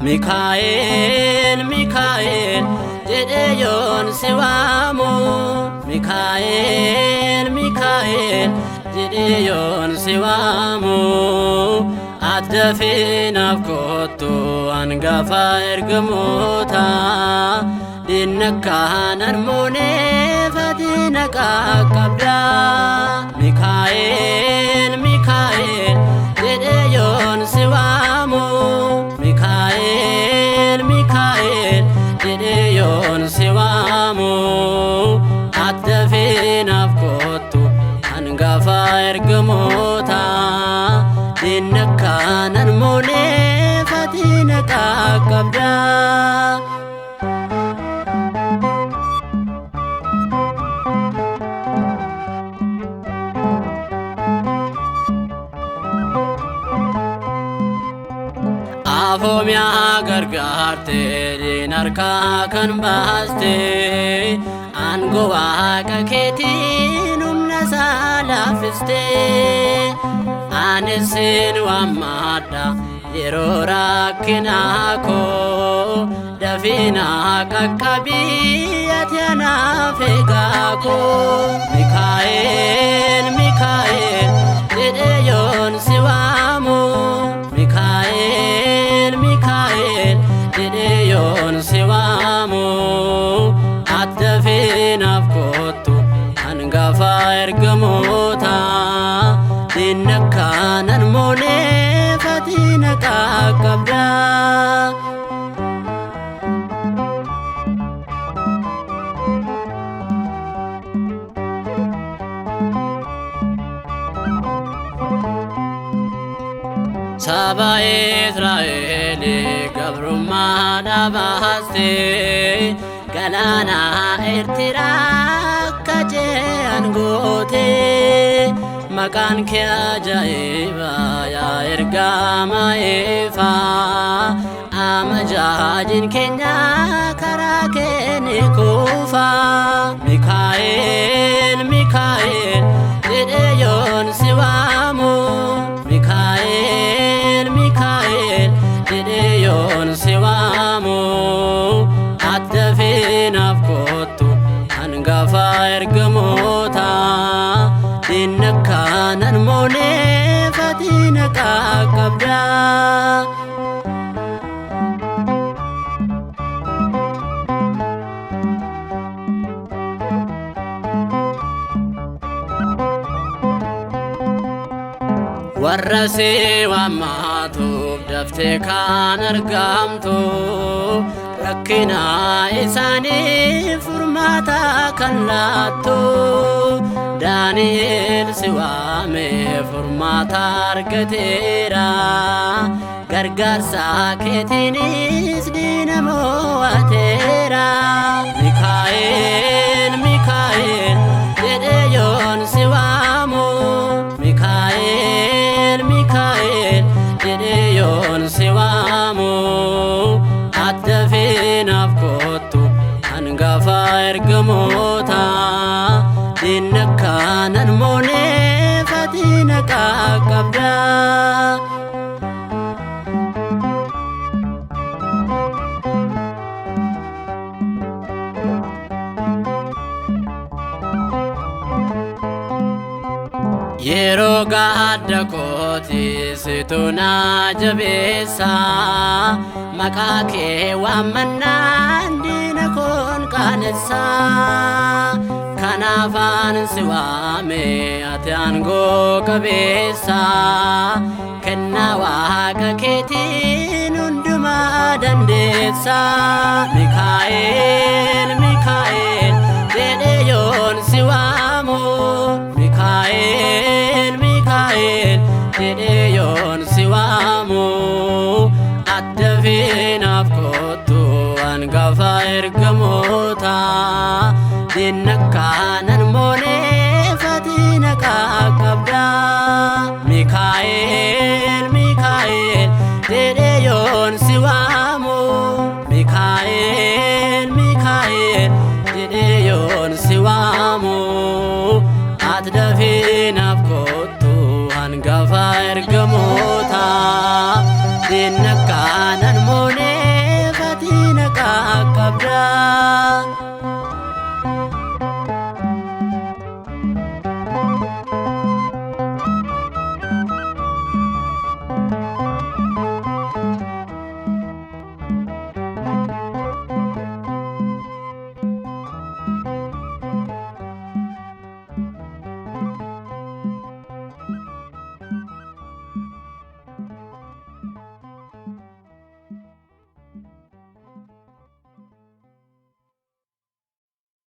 Mikaa'el Mikaa'el jedhee yoon si waamu, Mikaa'el Mikaa'el jedhee yoon si waamu, ati dafii naaf kottu hangafa ergamoota, diinna kanan mooneef ati na qaqqabda. Mikaa'el Mikaa'el jedhee yoon si waamu, Mikaa'el Mikaa'el jedhee yoon si waamu, ati dafii naaf kottu hangafa ergamoota, diinna kanan mooneef ati na qaqqabda. Afoomiyaa gargaarte diin harkaa kan baaste, aangoo waaqa keetiin humna isaa laaffiste. Anis sin waammadha yeroo rakkinaa koo, dafiinaa qaqqabii ati anaaf eegaa koo. Mikaa'el Mikaa'el jedhee yoon si waamu, Mikaa'el Mikaa'el jedhee yoon si waamu, ati dafii naaf kottu hangafa ergamoota, diinna kanan mooneef ati na qaqqabda. Saba Israa'el gabrummaa baaste, galaana Eertiraa akka ce'an goote, maqaan kee ajaa'iba yaa ergama ifaa, amajaajiin keenya karaa kee ni kufa. Mikaa'el Mikaa'el jedhee yoon si waamu, Mikaa'el Mikaa'el jedhee yoon si waamu, ati dafii naaf kottu hangafa ergamoota, diinna kanan mooneef ati na qaqqabda. Warra si waammaatuuf daftee kan argamtu, rakkina isaanii furmaata kan laattu, Daani'el si waame furmaata argateera, gargaarsa keetiinis diina mo'ateera. Mikaa'el Mikaa'el jedhee yoon si waamu, Mikaa'el Mikaa'el jedhee yoon si waamu, ati dafii naaf kottu hangafa ergamoota, diinna kanan mooneef ati na qaqqabda. Yeroo gadda kooti situ na jabeessa, maqaa kee waammannaan diina koon qaanessa. Kanaafaan si waame ati aangoo qabeessa, kennaa waaqa keetiin hundumaa dandeessa. Mikaa'el Mikaa'el jedhee yoon si waamu, Mikaa'el Mikaa'el jedhee yoon si waamu, ati dafii naaf kottu hangafa ergamoota, diinna kanan